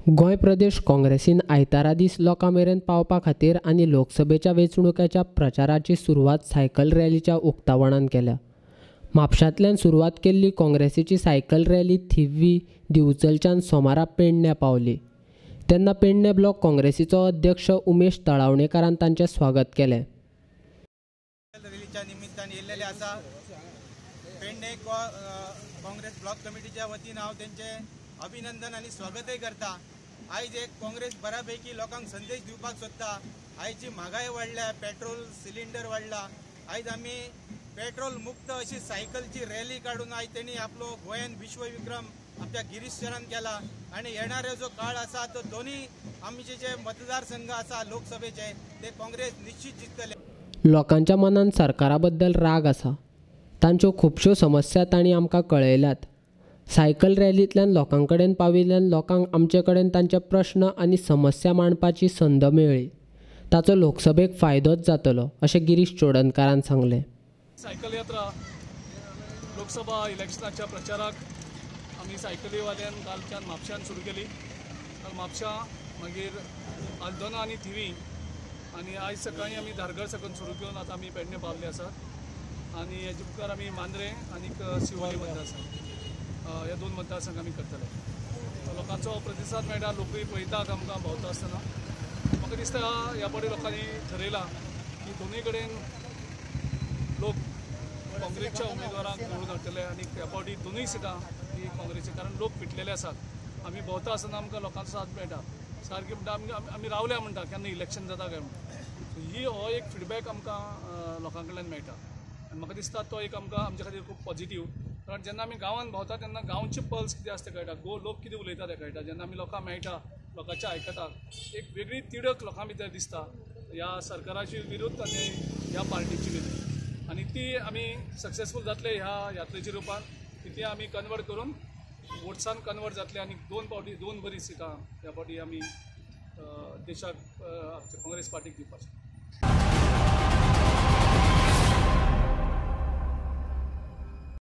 गोंय प्रदेश काँग्रेसीन आयतारा दीस लोकां मेरेन पावपा खातीर आनी लोकसभेच्या वेंचणुकेच्या प्रचाराची सुरवात सायकल रॅलीच्या उक्तावणान केल्या. म्हापशांतल्यान सुरवात केल्ली काँग्रेसीची सायकल रॅली थिवी दिवचलच्यान सोमारा पेडण्यां पावली. तेन्ना पेडणे ब्लॉक काँग्रेसीचो अध्यक्ष उमेश तळावणेकारान तांचें स्वागत केलें. रॅलीच्या निमित्तान येयल्लेले आसा. पेडणे काँग्रेस ब्लॉक कमिटीच्या वतीन हांव तेंचे अभिनंदन आनी स्वागतय करता. आयज एक काँग्रेस बऱ्यापैकी लोकांक संदेश दिवपाक सोदता. आयज जी म्हागाय वाडल्या, पेट्रोल सिलिंडर वाडला, आयज आमी पेट्रोल मुक्त अशी सायकलची रॅली काडून आयज तेणी आपलो गोंयान विश्वविक्रम आमच्या गिरीश सरान केला. आनी येणारो जो काळ आसा तो दोनूय आमचे जे मतदारसंघ आसा लोकसभेचे ते काँग्रेस निश्चित जिखतले. लोकांच्या मनान सरकारा बद्दल राग आसा. तांच्यो खुबश्यो समस्या तांणी आमकां कळयल्यात. सायकल रॅलींतल्यान लोकां कडेन पाविल्ल्यान लोकांक आमचे कडेन तांचे प्रश्न आनी समस्या मांडपाची संद मेळ्ळी. ताचो लोकसभेक फायदोच जातलो अशें गिरीश चोडणकारान सांगलें. सायकल यात्रा लोकसभा इलेक्शनाच्या प्रचाराक आमी सायकलीवाल्यान कालच्यान म्हापश्यान सुरू केली. काल म्हापश्यां, मागीर आल्दोना आनी थिवी, आनी आयज सकाळीं आमी धारगळ साकून सुरू घेवन आतां आमी पेडणे पावले आसात. आनी हेजे मुखार आमी मांद्रें आनीक शिवोली मतदारसंघ ह्या दोन मतदारसंघ आमी करतले. लोकांचो प्रतिसाद मेळटा, लोकूय पळयतात आमकां भोंवता आसतना. म्हाका दिसता ह्या फावटी लोकांनी थरयलां की दोनूय कडेन लोक काँग्रेसच्या उमेदवारांक निवडून हाडटले आनी ह्या फावटी दोनूय सिटां ही काँग्रेसची, कारण लोक फिटलेले आसात. आमी भोंवता आसतना आमकां लोकांचो साथ मेळटा. सारकी म्हणटा आमी आमी रावल्या म्हणटा केन्ना इलेक्शन जाता काय म्हणून. सो ही हो एक फिडबॅक आमकां लोकां कडल्यान मेळटा आनी म्हाका दिसता तो एक आमकां आमच्या खातीर खूब पॉझिटीव. कारण जेन्ना आमी गांवांत भोंवता तेन्ना गांवचे पल्स कितें आसा तें कळटा, लोक कितें उलयता तें कळटा. जेन्ना आमी लोकांक मेळटा, लोकांचें आयकता, एक वेगळी तिडक लोकां भितर दिसता ह्या सरकाराची विरुद्ध आनी ह्या पार्टीची विरुद्ध. आनी ती आमी सक्सेसफूल जातले ह्या यात्रेच्या रुपान, ती आमी कन्वर्ट करून वोट्सान कन्वर्ट जातले आनी दोन फावटी दोन बरी सिटां ह्या फावटी आमी देशाक आमच्या काँग्रेस पार्टीक दिवपाची.